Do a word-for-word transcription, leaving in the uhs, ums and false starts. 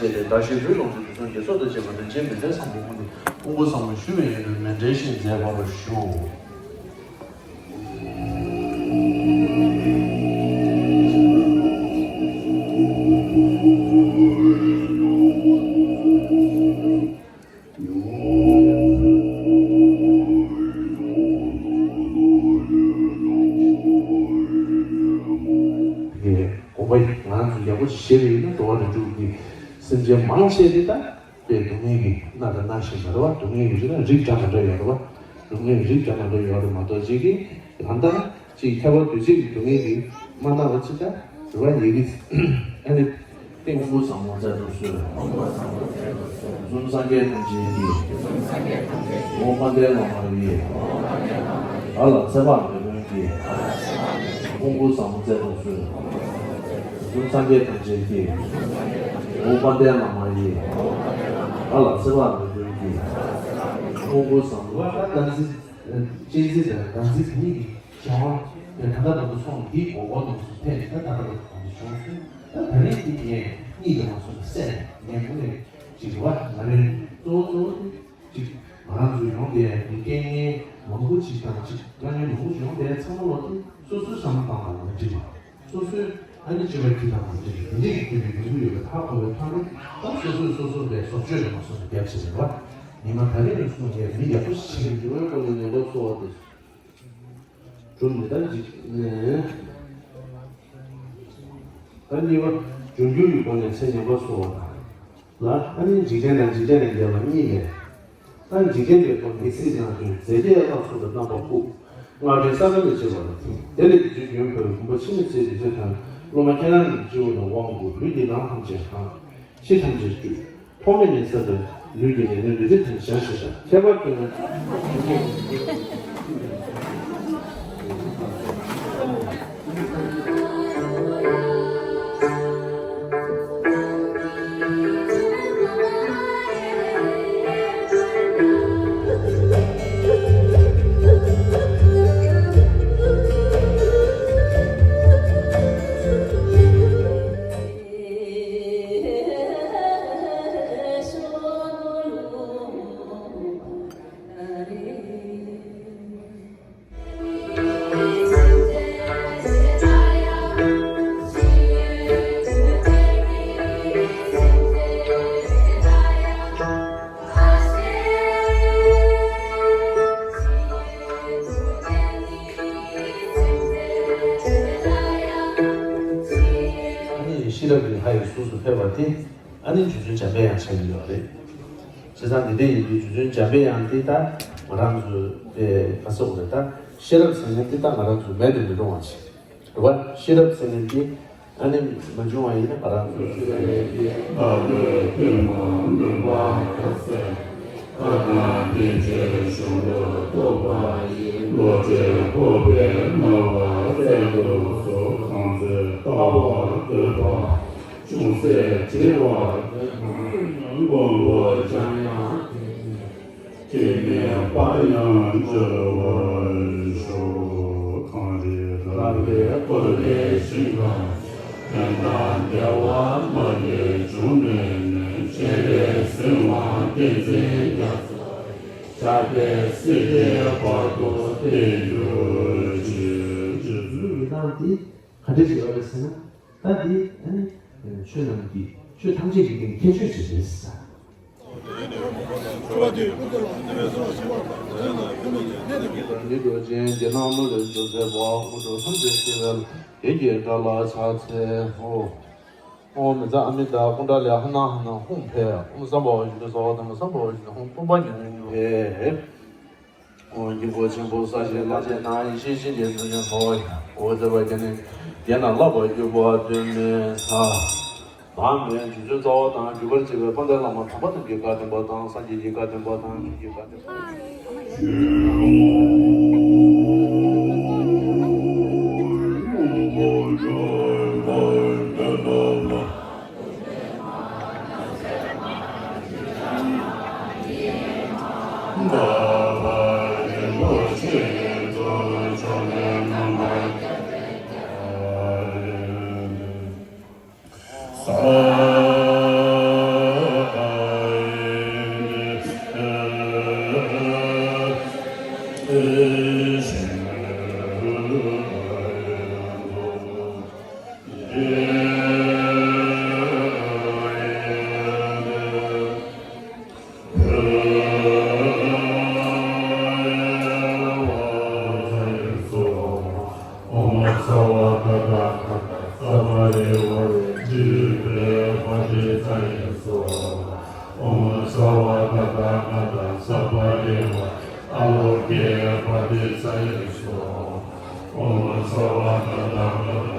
བཅས་ཏེ། ཟླ་ཤེལ་བུའི་ལོངས་སྤྱོད་དུས་གསུམ་དགེ་ཚོགས་དང་བཅས་པ་རིན་ཆེན་མཎྜལ་བཟང་པོ་ཀུན་ཏུ་ཕུང་པོ་བཟང་པོ་ཞུ་བའི་ཡོན་ཏན་མཎྜལ་བཞེས་མཛད་པར་ཞུ། དགོངས་པ་ང་ཚོ་ཡག་པོ་ཞིག་བཞེས་པ་ཡིན་ན། འགྲོ་བ་རིགས་དྲུག་གི་སེམས་ཅན་མང་ཆེ་དེ་ད་དཔེ་སྡུག་བསྔལ་གྱིས་མནར་དང་མནར་བཞིན་པ་རེད་བ། སྡུག་བསྔལ་གྱི་རིགས་ལ་རིགས་འདྲ་མི་འདྲ་ཡོད་རེད་བ། སྡུག་བསྔལ་གྱི་རིགས་འདྲ་མི་འདྲ་ཡོད་རེད་མ་གཏོགས། གཅིག་གིས་ད་ལྟ་གཅིག་ཁྱད་པར་དུས་ཚོད་ཀྱི་སྡུག་བསྔལ་གྱིས་མ་མནར་བ་ཅིག་ད་རེད་བ། ཡི་གེ་ཨ་ནི། ཕུང་པོ་བཟང་པོ་སྩལ་དུ་གསོལ། དུས་གསུམ་སངས་རྒྱས་ཐམས་ཅད་ཀྱི། འོ་དཔལ་ལྡན་བླ་མ་ཡི། བདག་ལ་ཚེ་དཔག་མེད་ཀུན་གྱི། ཕུང་པོ་བཟང་པོ་སྩལ་དུ་གསོལ། དུས་གསུམ་སངས་རྒྱས་ཐམས་ཅད་ཀྱི། འོ་དཔལ་ལྡན་བླ་མ་ཡི། བདག་ལ་ཚེ་དཔག་མེད་ཀུན་གྱི། ཕུང་པོ་བཟང་པོ། གཅན་གཟན་དང་གདངས་གཟན་གཉིས་ཀྱི་བྱ་བ་དེ་ད་ལྟ་བར་དུ་སོང་། དེའི་འོག་འོག་ཏུ་སོང་ཕེབས་ནས། ད་ད་ལྟ་བར་དུ་གང་དུ་བྱུང་སོང་། ད་ད་རེས་དེ་ངས་གཉིད་ལས་མ་སོང་བ་སད་ནས། ངས་དངོས་གནས་ཅིག་རེད་བ། ང་རེ་གཙོ་བོ་གཙོ་བོ་དེ་ཅིག་ང་རང་ཚོ་ཡོང་བསྡད་ཡ་དེ། རྐྱེན་ངན་མང་པོ་ཅིག་དང་ཅིག་དཀའ་ངལ་མང་པོ་ཅིག་ཡོང་བསྡད་ཡ་ཚང་མ་ལོ་དེ་སོ་སོའི་བསམ་བློ་བཏང་བ་ལ་འགྲིག་པ། སོ་སོའི་ཨ་ནི་སྤྱོད་པ་འཁྱེར་སྟངས་ལ་འགྲིག་པ། དེ་འདྲ་ཞིག་ཐོན་པའི་ནུས་པ་ཡོད་པ་ཧ་གོ་བའི་ཐོག་ནས། ད་སོ་སོས་སོ་སོ་ལ་བཟོ་བཅོས་རེ་མ་སོང་ནས་རྒྱབ་བྱས་པ་རེད་བ། ཉི་མ་ད་རེས་ནས་བཟུང་ངས་མི་ཡག་པོ་ཞིག་བྱེད་ཀྱི་ཡིན། འགྱུར་བའི་སྒོ་ནས་ཉམས་པ་གསོ་བ་དེ། གྲུབ་ནས་ད་འཇིག་ནས། ད་གཉིས་པ། འབྱུང་འགྱུར་གྱི་སྒོ་ནས་ཚེ་ཉམས་པ་གསོ་བ་དང་། ལ། ཨ་ནི་འཇིག་རྟེན་དང་འཇིག་རྟེན་ལས་འདས་པ་གཉིས་ལས། ད་འཇིག་རྟེན་པའི་ཐོག་དམིགས་བསལ་སྦྱངས་ཀྱིས་མཛེས་སྡེའི་ལྷ་ཚོགས་དང་རྣམ་པར་བཀུག། སྔགས་འདྲེན་ས་བོན་ལས་བྱེད་པ་ལ་ཐིམ། དེ་ལས་བདུད་རྩི་རྒྱུན་བབས་པའི་བུམ་པ་འཆི་མེད་རྩེ་གཅིག་དང་། སློབ་མ་ཁྱེད་རང་གཉིས་སྤྱི་བོ་དང་དབང་བསྐུར། བོད་ཀྱི་ནང་ཐམས་ཅད་གང་། ཕྱི་ཐམས་ཅད་བཀྲུས། ཐོག་མེད་ནས་ཚར་བའི་ལུས་ཀྱི་ལས་ངན་ལུས་འདི་དེར་བཞག་ཞེས་བྱ། ཁྱད་པར་དུ་ན། ཤེས་རབ་ཀྱི་ལྷ་ཡི་གཟུགས་སུ་ཕེབས་པ་དེ། ཨ་ནི་རྗེ་བཙུན་འཇམ་པའི་དབྱངས་ཆགས་ཀྱི་ཡོད་རེད། བྱས་ཙང་འདི་འདྲ་ཡིན་དུས་རྗེ་བཙུན་འཇམ་པའི་དབྱངས་འདི་ད་ང་རང་ཚོ་དེ་ག་ཟེར་དགོས་རེད། ད་ཤེས་རབ་ཟེར་མཁན་འདི་ད་ང་རང་ཚོ་མེད་དུ་མི་རུང་བ་ཞིག་རེད་བ། ཤེས་རབ་ཟེར་མཁན་འདི་ཨ་ནི་མ་བྱུང་བ་ཡིན་ན་ང་རང་ཚོ། ཨ་ལོས་ཐུན་མོང་མུན་པ་ཁ་ཟས། ཁ་དང་དེ་ཕྱིར་གཞོང་དུ་གཏོགས་པ་ཡི། བློ་གྲོས་འཁོར་བའི་སྣང་བ་བསལ་དུ་གསོལ། གང་ཚེ་ལྟ་བར་འདོད་པ་ཅུང་ཟད་བྲི་བར་འདོད་པ། མགོན་པོ་འཇམ་དབྱངས་དེ་ཉིད་ཐོགས་མེད་དཔལ་ཡང་འཇལ་བར་ཤོག། གངས་རི་ར་བས་བསྐོར་བའི་ཞིང་ཁམས། ཕན་དང་བདེ་བ་མ་ལུས་འབྱུང་གནས་ནས། སྤྱན་རས་གཟིགས་དབང་བསྟན་འཛིན་རྒྱ་མཚོ། ཕྱག་འཚལ་སྲིད་མཐའི་བར་དུ་བརྟན་གྱུར་ཅིག། རྗེ་བཙུན་མི་ལའང་དེ་ག་འདྲ་ཞིག་ཡོད་རེད་ཟེར་ན། ད་འདི་ཨ་ནི་ཆོས་རྣམས་ཀྱི་ཆོས་ཐམས་ཅད་ཀྱི་སྟེང་ཁྱད་ཆོས་ཅིག་རེད་ཟེར། ཉིད་འགྲོ་ཅན་དགེ་སློང་མ་ལུས་འཇོམས་མཛད་པ། དངོས་གྲུབ་ཐམས་ཅད་སྩོལ་བའི་ཡིད་ཀྱི་དགྲ་ལ་ཕྱག་འཚལ་ལོ། ཨོཾ་མི་ཛ་ཨ་མི་ཏ་ཀུན་ཌ་ལི་ཧ་ན་ཧ་ན་ཧཱུྃ་ཕཊ། ཨོཾ་སམ་བྷ་ཝ་ཡུ་ཏེ་སྭཱ་ཧཱ། ཨོཾ་སམ་བྷ་ཝ་ཡུ་ཏེ་ཧཱུྃ། ཕུར་པ་ཉི་ནི་ཉུ་ཧེ། ཨོཾ་དཀྱིལ་འཁོར་ཆེན་པོ་གསལ་ཞིང་ལྷམ་བརྒྱད་ནང་། ཡེ་ཤེས་སྤྱན་གྱི་ཚོགས་ཀྱིས་ནོར་བ་ཡི། འོད་ཟེར་བ་བརྒྱ་ནི་བརྒྱ་ན་བརླབ་པར་གྱུར་པ་སྟོད་སྨད་ས། བར་མའི་རྗེ་བཙུན་རྩ་བ་དང་རྒྱུད་པར་བྱེད་པའི་དཔལ་ལྡན་བླ་མ་དམ་པ་རྣམས་ཀྱི་བཀའ་བདེན་པ་དང་། སངས་རྒྱས་ཀྱི་བཀའ་བདེན་པ་དང་། ཆོས་ཀྱི་བཀའ་བདེན་པ། ཨོཾ་སརྦ་ཏ་ཐཱ་ག་ཏ་སརྦ་རེ་བ་ཨ་ལོ་ཀེ་པ་ཏི་ཙ་ཡེ་སྭཱ་ཧཱ། ཨོཾ་སརྦ་ཏ་ཐཱ་ག་ཏ་སརྦ་རེ་བ་ཨ་ལོ་ཀེ་པ་ཏི་ཙ་ཡེ་སྭཱ་ཧཱ། ཨོཾ་སརྦ་ཏ་ཐཱ་ག་ཏ་